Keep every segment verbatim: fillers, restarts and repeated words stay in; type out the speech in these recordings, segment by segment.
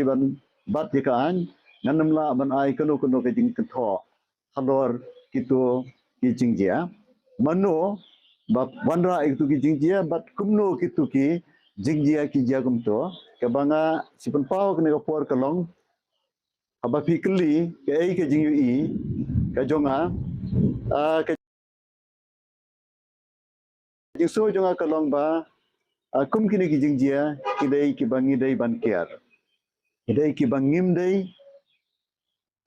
ban bat ïa ka aiñ, ngan ym lah ban ai kano kano ka jingkynthoh halor kito ki jingjia. Mano ba wanrah ïa kito ki jingjia bad kumno kito ki jingjia ki jia kumto. Kaba nga shu pynpaw kane ka por ka long, haba phi kylli kaei ka jingïohi ka jong nga, ah, ka jingsngew jong nga ka long ba, ah, kum kine ki jingjia ki dei kiba ngi dei ban kiar, ki dei kiba ngim dei,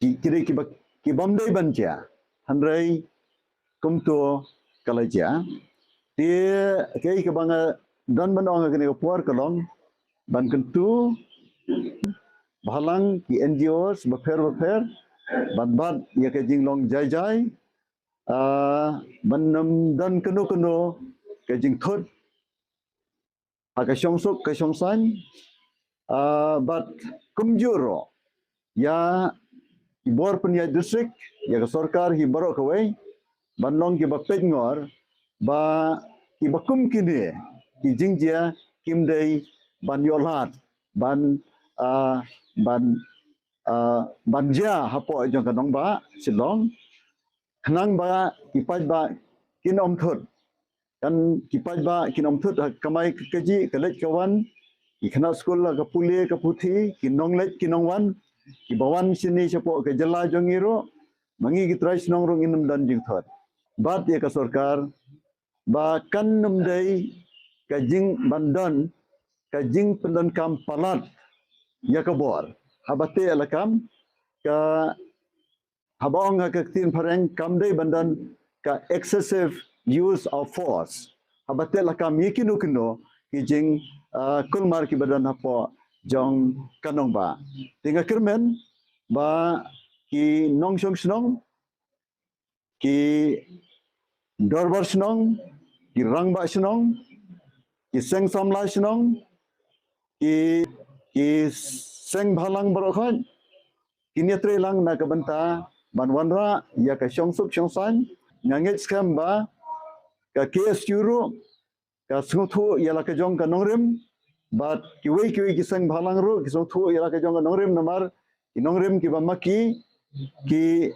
ki, ki dei kiba, kibym dei ban jia. Hynrei kumto ka la jia. Te kaei kaba nga don ban ong ha kane ka por ka long ban kyntu bhalang ki N G Os bapher bapher ban bat ïa ka jinglong jai jai, ah, ban ym don kano kano ka jingthut ha ka shongsuk ka shongsaiñ, ah, bad kumjuh ruh ïa i bor pynïaid district, ïa ka sorkar hi baroh kawei, ban long kiba peit ngor ba kiba kum kine ki jingjia kim dei ban ïoh lad ban, ah, ban, ah, ban jia hapoh jong ka nongbah Shillong. Khnang ba ki paidbah kin ym thut, kan ki paidbah kin ym thut ha ka kamai ka kajih, ka leit ka wan, ki khynnah skul ha ka pule ka puthi, ki nongleit ki nongwan, kiba wan shane shapoh ka jylla jong ngi ruh, ma ngi ki trai shnong ruh ngin ym don jingthut. Bat ïa ka sorkar ba kan ym dei ka jing ban don ka jingpyndonkam palat ïa ka bor. Haba teh la kam ka, haba ong ha ka ktien phareng, kam dei ban don ka excessive use of force. Haba teh la kam ïa kino kino ki jing, ah, kulmar kiba don hapoh jong ka nongbah. Te nga kyrmen ba ki nongshong shnong, ki dorbar shnong, ki rangbah shnong, ki seng samla shnong, ki, ki seng bhalang baroh khoit kin ïatrei lang na ka bynta ban wanrah ïa ka shongsuk shongsaiñ. Nga ngeit skhem ba ka K S U ruh ka sngewthuh ïa la ka jong ka nongrim, bad kiwei kiwei ki seng bhalang ruh ki sngewthuh ïa la ka jong ka nongrim, namar ki nongrim kiba ma ki, ki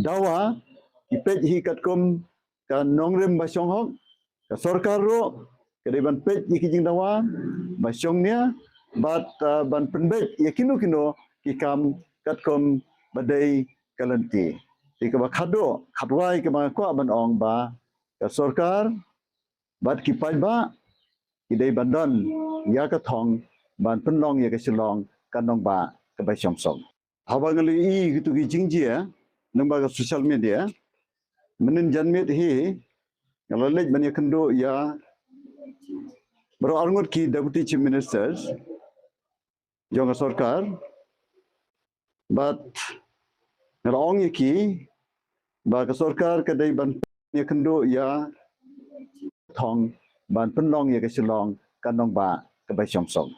dawa, ki peit hi katkum ka nongrim ba shong hok. Ka sorkar ruh ka dei ban peit ïa ki jingdawa ba shong nia, bad, ah, ban pynbeit ïa kino kino ki kam katkum ba dei ka lynti. Te kaba khadduh khatwai kaba nga kwah ban ong ba ka sorkar bad ki paidbah ki dei ban don ïa ka thong ban pynlong ïa ka Shillong ka nongbah kaba shong suk. Haba nga la ïohi kito ki jingjia lyngba ka social media, mynnin janmiet hi nga la leit ban ïakynduh ïa baroh arngut ki Deputy Chief Ministers jong ka sorkar, bad nga la ong ïa ki ba ka sorkar ka dei ban ïakynduh ïa thong ban pynlong ïa ka Shillong ka nongbah kaba shong suk.